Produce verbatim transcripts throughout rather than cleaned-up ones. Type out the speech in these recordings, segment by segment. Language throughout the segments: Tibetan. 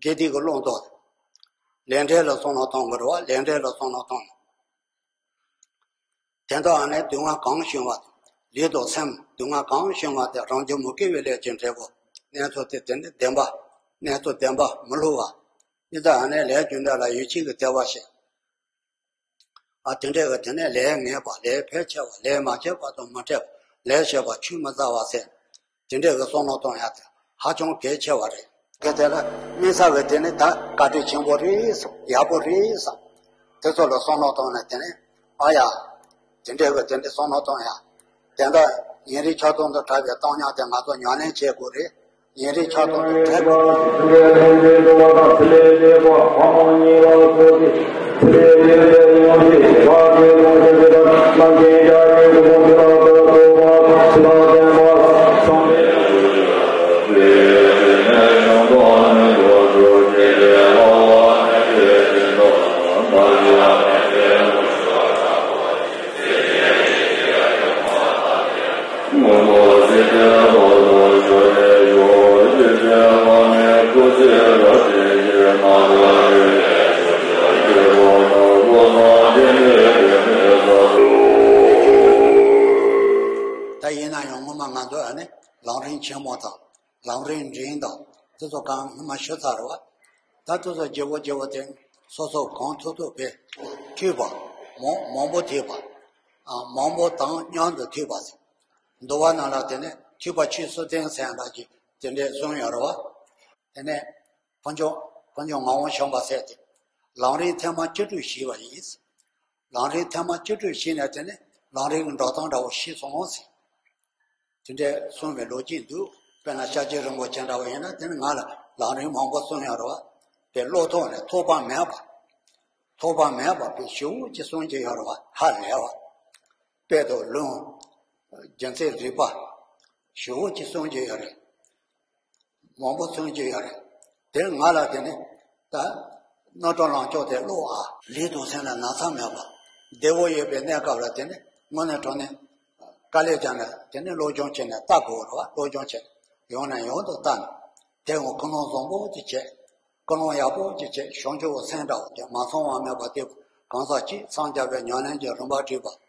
དགེ་སྡིག་གི་བླང་དོར། ལས་འབྲས་ལ་བསམ་བློ་གཏོང་དགོས་རེད་བ། ལས་འབྲས་ལ་བསམ་བློ་གཏོང་། དེ་དག་ནི་སྡུག་བསྔལ་གང་བྱུང་བ། ལུས་དང་སེམས་སྡུག་བསྔལ་གང་བྱུང་བ་དེ་རང་རྒྱུད་མི་དགེ་བའི་ལས་ཀྱི་འབྲས་བུ། གནས་ཚུལ་དེ་དེ་ནི་བདེན་པ། གནས་ཚུལ་བདེན་པ་མི་བསླུ་བ། ཨི་ཙི་ཨ་ནི་ལས་རྒྱུ་འབྲས་ལ་ཡིད་ཆེས་ཀྱི་བདེ་བ་ཞིག་ཨ་དེ་འདྲས་ཀྱི་དེ་ནས་ལས་ངན་པ། ལས་ཕལ་ཆེ་བ། ལས་མ་བྱས་པ་དང་མི་འཕྲད་པ། ལས་བྱས་པ་ཆུད་མི་ཟ་བ་ཟེར། དེ་འདྲས་ཀྱི་བསམ་བློ་གཏོང་ཡ་དེ་ཧ་ཅང་གལ་ཆེ་བ་རེད། གལ་ཏེ་ལ་དམིགས་བསལ་གྱི་དེ་ནི་ད་བཀའ་དྲིན་ཆེན་པོ་རེད་བསམ། ཡག་པོ་རེད་བསམ། དེ་ཚོ་ལ་བསམ་བློ་གཏོང་ནས་དེ་ནས་ཨ་ཡ། དེ་འདྲས་ཀྱི་དེ་འདྲས་བསམ་བློ་གཏོང་ཡ། དེ་འདྲ་ཉིན་རེའི་ཆགས་སྡང་དང་བྲལ་བའི་བཏང་སྙོམས་དེ་ང་ཚོ་ཉམས་ལེན་བྱེད་དགོས་རེད། ཉིན་རེའི་ཆགས་སྡང་དང་བྲལ་དགོས། ད་ཡིན་ན་ཡང་སྔོན་མ་ང་ཚོ་ཨ་ནི་ལམ་རིམ་ཆེན་མོ་དང་། ལམ་རིམ་འབྲིང་དང་དེ་ཚོ་གང་སྔོན་མ་ཞུས་ཚར་རེད་བ། ད་དེ་ཚོ་བརྗེ་པོ་བརྗེ་པོ་དེ་སོ་སོ་གང་ཐུབ་ཐུབ་བྱས་ཐུབ་པ། མང་མང་པོ་ཐུབ་པ། ཨ་མང་པོ་དང་མཉམ་དུ་ཐུབ་པ་ཟེར། འདུལ་བ་ནང་ལ་དེ་ནས་ཐུབ་པ་ཆོས་སུ་བསྟན་ཟེར་ཡང་འདྲ་ཅིག་དེ་འདྲས་གསུངས་ཡོད་རེད་བ། དེ་ནས་དཀོན་མཆོག་དཀོན་མཆོག་ངག་དབང་བྱམས་པ་ཟེར་དེ། ལམ་རིམ་ཐེངས་མ་བཅུ་དྲུག་བྱས་པ་ཡིན། ལམ་རིམ་ཐེངས་མ་བཅུ་དྲུག་བྱས་ནས་དེ་ནས་ལམ་རིམ་གྱི་འགྲོ་སྟངས་འདྲ་བོ་ཤེས་སོང་ཟེར། དེ་འདྲས་གསུངས་པའི་ལོ་རྒྱུས་འདུག་དཔེར་ན་ཤཱཀྱའི་རིན་པོ་ཆེ་འདྲ་བ་ཡིན་ན་དེ་ནི་ང་ལ་ལམ་རིམ་མང་པོ་གསུངས་ཡོད་རེད་བ། དེ་བློ་ཐོག་ནས་ཐོགས་པ་མེད་པ། ཐོགས་པ་མེད་པ་དཔེ་ཞེ་པོ་ཅིག་གསུང་གི་ཡོད་རེད་བ། ཧ་ལས་བ། དཔེ་དང་ལུང་། རྒྱུ་མཚན་རིགས་པ། ཞེ་པོ་ཅིག་གསུང་གི་ཡོད་རེད། མང་པོ་གསུང་གི་ཡོད་རེད། དེ་ང་ལ་དེ་ནི་ད་རྣམ་གྲངས་ལམ་མཆོག་དེ་ཀློག་ཨ། ལུས་དང་སེམས་ལ་ན་ཚ་མེད་པ། བདེ་བོ་ཡོད་པའི་གནས་སྐབས་ལ་དེ་ནི་དངོས་གནས་དྲང་གནས་དཀའ་ལས་བརྒྱབ་ནས་དེ་ནི་སློབ་སྦྱོང་བྱས་ནས་ལྟ་དགོས་རེད་བ། སློབ་སྦྱོང་བྱས་ནས་ཡང་ནས་ཡང་དུ་ལྟ་ནས། དེ་ཡང་ཀུན་སློང་བཟང་པོ་ཅིག་བྱས། ཀུན་སློང་ཡག་པོ་ཅིག་བྱས། བྱང་ཆུབ་སེམས་འདྲ་བོ་ཅིག་མ་ཚང་བ་མེད་པ་དེ་གང་ཟག་གཅིག་འཚང་རྒྱ་བའི་ཉམས་ལེན་གྱི་རིམ་པ་བསྒྲིགས་པ།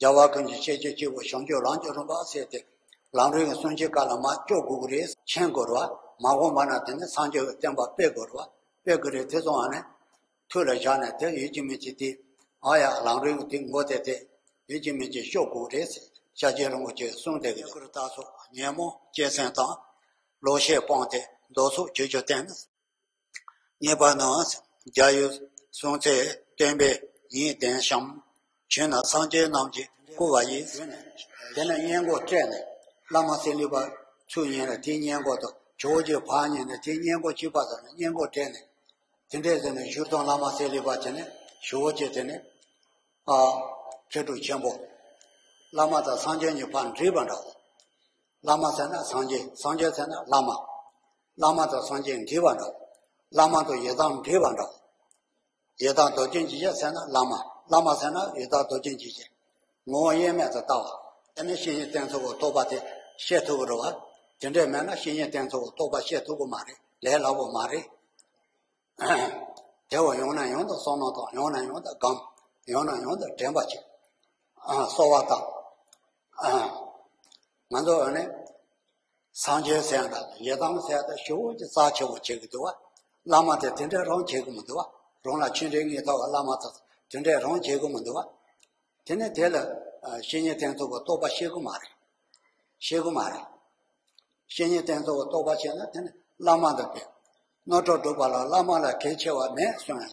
རྒྱལ་བ་ཀུན་གྱི་སྤྱོད་བརྒྱུད་སྐྱེས་བུ་བྱང་ཆུབ་ལམ་གྱི་རིམ་པ་ཟེར་ཏེ། ལམ་རིམ་གྱི་སུམ་ཅུ་པ་ལ་མར་སྐྱོར་དགོས་ཀྱི་རེད། མཁྱེན་དགོས་རེད་བ། མ་གོམས་པ་ན་དེ་ནི་སངས་རྒྱས་ཀྱི་བསྟན་པ་སྤེལ་དགོས་རེད་བ། སྤེལ་དགོས་རེད། དེ་སོང་བ་ནས་ཐུགས་ལ་བཞག་ནས་དེ་ཡིད་ཀྱི་མི་ཚེ་དེ། ཨ་ཡ་ལམ་རིམ་གྱི་དེ་ངོ་དེ་དེ་ཡིད་ཀྱི་མི་ཚེ་སྐྱོར་དགོས་རེད་ཟེར་ཤཱཀྱའི་རིན་པོ་ཆེས་གསུངས་བསྡད་ཀྱི་ཡོད། ལྟ་སོགས་ཉོན་མོངས་སྐྱེ་ཚེ་དང་། ལོག་ཤེས་སྤངས་ཏེ་ལྡོག་ཕྱོགས་ཆོས་ཅན་བསྟེན། གཉིས་པ་ནི། རྒྱལ་བའི་གསུང་ཚད་བསྟན་པའི་ཡོན་ཏན་བཤམས། བྱོན་ནས་སངས་རྒྱས་རྣམས་ཀྱིས་བསྐོར་བ་ཡིས། དེ་ནས་སྔས་མགོ་བསྐྲད་ནས་བླ་མ་སེ་ལི་པ་ཚུར་ཉན་ནས་དེའི་སྔས་མགོ་དང་ཇོ་བོ་རྗེ་ཕར་ཉན་ནས་དེའི་སྔས་མགོ་གཅིག་པ་ཟེར་ནས་སྔས་མགོ་བསྐྲད་ནས། དེ་འདྲས་ཟེར་ནས་བཞུགས་སྟངས་བླ་མ་སེ་ལི་པ་བྱས་ནས་ཇོ་བོ་རྗེ་དེ་ནས་ཨ་མཁས་གྲུབ་ཆེན་པོ། བླ་མ་དང་སངས་རྒྱས་གཉིས་ཕར་འདྲིས་པ་འདྲ་བོ། བླ་མ་ཟེར་ན་སངས་རྒྱས། སངས་རྒྱས་ཟེར་ན་བླ་མ། བླ་མ་དང་སངས་རྒྱས་འདྲིས་པ་འདྲ། བླ་མ་དང་ཡི་དམ་འདྲིས་པ་འདྲ། ཡི་དམ་རྡོ་རྗེ་འཇིགས་བྱེད་ཟེར་ན་བླ་མ། བླ་མ་ཟེར་ན་ཡི་དམ་རྡོ་རྗེ་འཇིགས་བྱེད། ངོ་བོ་དབྱེར་མེད་དུ་ལྟ་བ། དེ་ནི་བཤེས་གཉེན་བསྟེན་ཚུལ་གྱི་རྟོགས་པ་དེ་བཤད་ཐུབ་ཀྱི་རེད་བ། དེ་འདྲས་མེད་ན་བཤེས་གཉེན་བསྟེན་ཚུལ་གྱི་རྟོགས་པ་བཤད་ཐུབ་ཀྱི་མ་རེད། ལས་སླ་པོ་མ་རེད། དེ་བ་ཡང་ནས་ཡང་དུ་བསམ་བློ་བཏང་། ཡང་ནས་ཡང་དུ་སྒོམ། ཡང་ནས་ཡང་དུ་དྲན་པ་བྱེད། ཨ་གསོལ་བ་བཏབ། ཨ་ང་ཚོ་ཨ་ནི་སངས་རྒྱས་ཟེར་ཡ་དང་ཡི་དམ་ཟེར་ཡ་དང་ཞེ་པོ་ཅིག་རྩ་ཆེ་བོ་བྱེད་ཀྱི་འདུག་བ། བླ་མ་དེ་དེ་འདྲས་རང་བྱེད་ཀྱི་མི་འདུག་བ། རང་ལ་ཆོས་འབྲེལ་ངེས་ཐོག་གི་བླ་མ་དེ་དེ་འདྲས་རང་བྱེད་ཀྱི་མི་འདུག་བ། དེ་ནས་དེ་ལ་ཨ་བཤེས་གཉེན་བསྟེན་ཚུལ་གྱི་རྟོགས་པ་ཤེས་ཀྱི་མ་རེད། ཤེས་ཀྱི་མ་རེད། བཤེས་གཉེན་བསྟེན་ཚུལ་གྱི་རྟོགས་པ་ཤེས་ན་དེ་ནི་བླ་མ་དང་དཔེ། རྣམ་གྲོལ་སྒྲུབ་པ་ལ་བླ་མ་ལས་གལ་ཆེ་བ་མེད་གསུངས་ཡང་